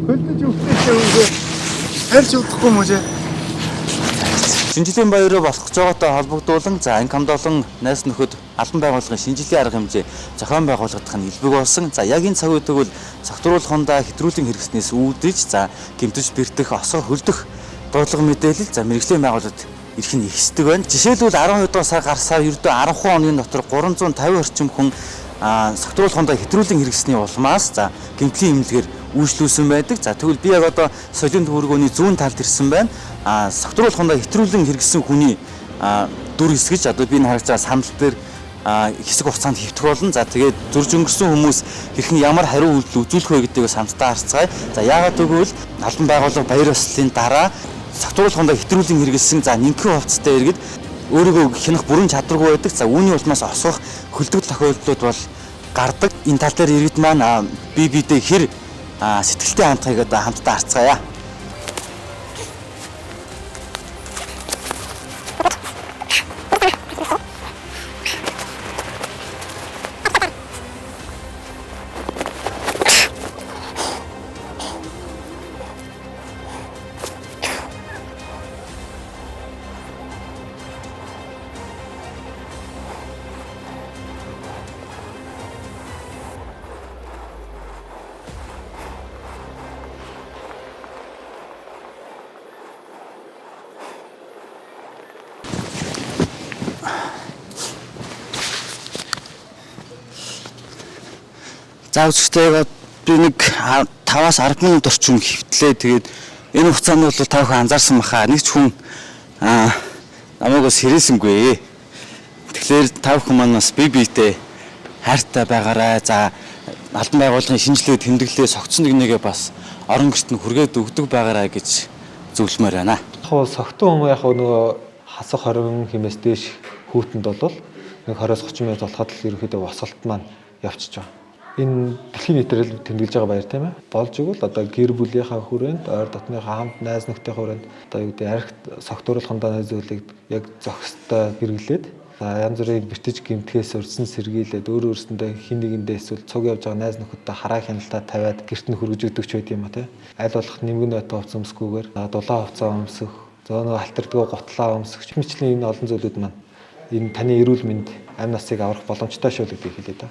Хөлдөж өвчтэй үгүй. Харьж удахгүй юм уу? Шинжилгээний баяраа болох гэж байгаатай холбогдуулан за инкамдолон найс нөхөд албан байгууллагын шинжилгээ арга хэмжээ зохион байгуулагдах нь илбэг болсон. За яг энэ цаг үед тэгвэл согтруулахундаа хэтрүүлэн хэрэгснээс үүдэж за гэмтэж бэртэх, осгох, хөлдөх дуудлага мэдээлэл за мэргэжлийн байгууллагад ирэх нь ихсдэг байна. Жишээлбэл 12 дугаар сар гарсаар ердөө 10 хоногийн дотор 350 орчим хүн согтруулахундаа хэтрүүлэн хэрэгсний улмаас за гэмтлийн эмнэлгээр үйлчлүүлсэн байдаг. За тэгвэл би яг одоо соёлын төвөргөөний зүүн талд ирсэн байна. Согтруулахундаа хэтрүүлэн хэрэгсэн хүний дүр хэсгэж одоо би энэ харж байгаа сандал дээр хэсэг хугацаанд хэвтэх болно. За тэгээд зурж өнгөрсөн хүмүүс хэрхэн ямар хариу үйлдэл үзүүлэх вэ гэдгийг самтдаа харцгаая. За яагаад гэвэл албан байгууллага баяр ёслолын дараа согтруулахундаа хэтрүүлэн хэрэгэлсэн за нинхэн хувцастай иргэд өөрийгөө хянах бүрэн чадваргүй байдаг. За үүний улмаас осгох хөлдөг тохиолдлууд бол гардаг. Энэ тал дээр иргэд маань бие биедээ хэр сэтгэлтэй хандахыг одоо хамтдаа харцгаая. За үзэгчтэй би нэг 5-аас 10 минут орчим хэвтлээ. Тэгээд энэ хугацаанд бол та бүхэн анзаарсан баха. Нэг ч хүн намайг бас хэрэгсэнгүй. Тэгэхээр та бүхэн маань бас бие биедээ хайртай байгаарай. За албан байгууллагын шинжилгээ тэмдэглэлээ согтсон нэг нэгэ бас орон гэрт нь хүргээд өгдөг байгаарай гэж зөвлөмөр байна. Яг хоо согтун хүмүүс яг нөгөө хасах 20 хэмээс дээш хүүтэнд бол нэг 20-30 минут болоход л ерөнхийдөө босголт маань явчихж байгаа. Энэ дэлхийн нийтээр л тэмдэглэж байгаа баяр тийм ээ. Болж игэл одоо гэр бүлийнхаа хүрээнд, ойр дотныхаа хамт найз нөхдийнхээ хүрээнд одоо юу гэдэг архит согтууруулахын зүйлийг яг зохистой хэрэглээд за янз бүрийн бэртэж гэмтгэхээс урьдчилан сэргийлээд өөр өөрсөндөө хин нэгэндээ эсвэл цуг явж байгаа найз нөхөдтэй хараа хяналтаа тавиад гэрт нь хөргөж өгдөг ч байд юм а тий. Аль болох нэмгэн нойтон хувцас өмсөхгүйгээр дулаан хувцас өмсөх, зөө нөгөө алтардгүй гутлаа өмсөх мэтчлийн энэ олон зүйлүүд маань энэ таны эрүүл мэнд амь насыг аврах боломжтой шүү л гэдгийг хэлээ да.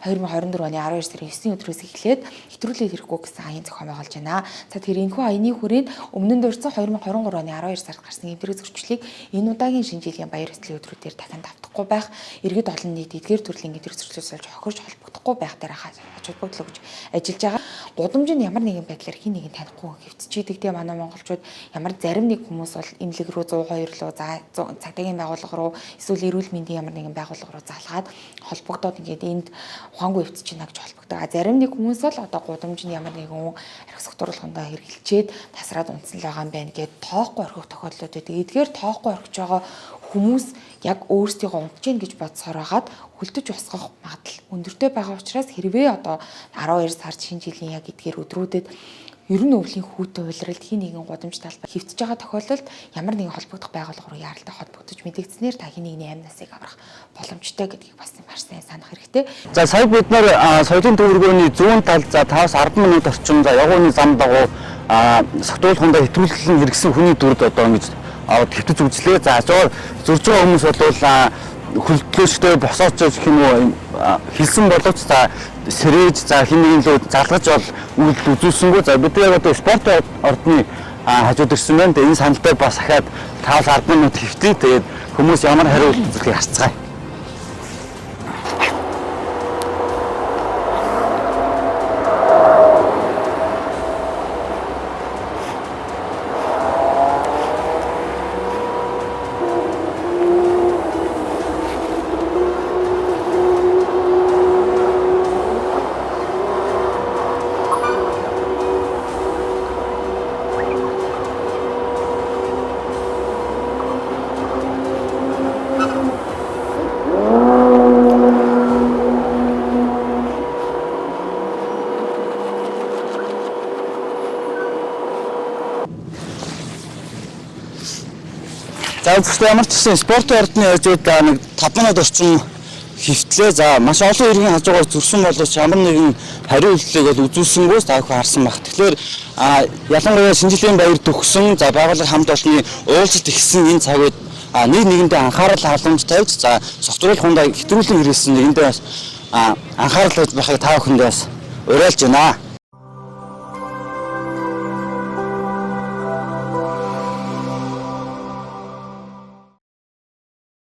2024 оны 12 сарын 9 өдрөөс эхлээд хэтрүүлээд ирэхгүй гэсэн аян зохион байгуулж байна. За тэр энэхүү аяны хүрээнд өмнө нь дурдсан 2023 оны 12 сард гарсан эвдрэг зөрчлийг энэ удаагийн шинэ жилийн баяр ёслолын өдрүүдээр дахин давтахгүй байх, иргэд олон нийт эдгээр төрлийн эвдрэг зөрчлөөс олж хохирч холбогдохгүй байх дээр ач холбогдол өгч ажиллаж байгаа. Гудамж нь ямар нэгэн байдлаар хин нэгэн танихгүй хэвтчихийдэг те манай монголчууд ямар зарим нэг хүмүүс бол эмнэлэг рүү 102 руу за цагдаагийн байгууллага руу эсвэл эрүүл мэндийн ямар нэгэн байгууллага руу залгаад холбогдоод ингээд энд ухаангүй өвдөж байна гэж холбогддог. А зарим нэг хүмүүс бол одоо гудамж нь ямар нэгэн хүн архи согтууруулахандаа хэрэглэчээд тасраад унтсан л байгаа юм байна гэд тоохгүй орхих тохиолдлууд байдаг. Эдгээр тоохгүй орхиж байгаа хүмүүс яг өөрсдийгөө унтж гин гэж бодсоор байгаад хөлдөж босгох магадлал өндөртэй байгаа учраас хэрвээ одоо 12 сард шинэ жилийн яг эдгээр өдрүүдэд ер нь өвлийн хүүтэн улиралд хин нэгэн гудамж талбай хэвтэж байгаа тохиолдолд ямар нэгэн холбогдох байгууллага руу яаралтай холбогдож мэдэгдснээр та хин нэгний амь насыг аврах боломжтой гэдгийг бас маш сайн санах хэрэгтэй. За сая бид нар соёлын төвөргөөний зүүн талд за 5-10 минут орчим за ягууны зам дагуу согтуулахундаа хэтрүүлэн хэрэгсэн хүний дүрд одоо ингэж аваад хэвтэж үзлээ. За зөөр зурж байгаа хүмүүс бол хөлдлөөчтэй босооч гэх юм уу хэлсэн боловч за сэрэж за хин нэгэн лөө залгаж бол үйлдэл үзүүлсэнгүй. За бид яг одоо спорт ордны хажууд ирсэн байна. Тэгээ энэ санал дээр бас ахаад 5-10 минут хэвтээ. Тэгээд хүмүүс ямар хариу үйлдэл үзүүлэхийг харцгаая. За үзэгчдээ ямар ч гэсэн спортын ордны хажууд нэг 5 минут орчим хэвтлээ. За маш олон иргэн хажуугаар зөрсөн боловч ямар нэгэн хариу үйлдэлийг бол үзүүлсэнгүй та бүхэн харсан байх. Тэгэхээр ялангуяа шинэ жилийн баяр төгсөн, за байгууллага хамт олонны уулзалт ихсэн энэ цаг үед нэг нэгэндээ анхаарал халамж тавьж, за согтруулах хундаа хэтрүүлэн хэрэглэсэн нэгэндээ бас анхаарал тавьж байхыг та бүхэндээ бас уриалж байна.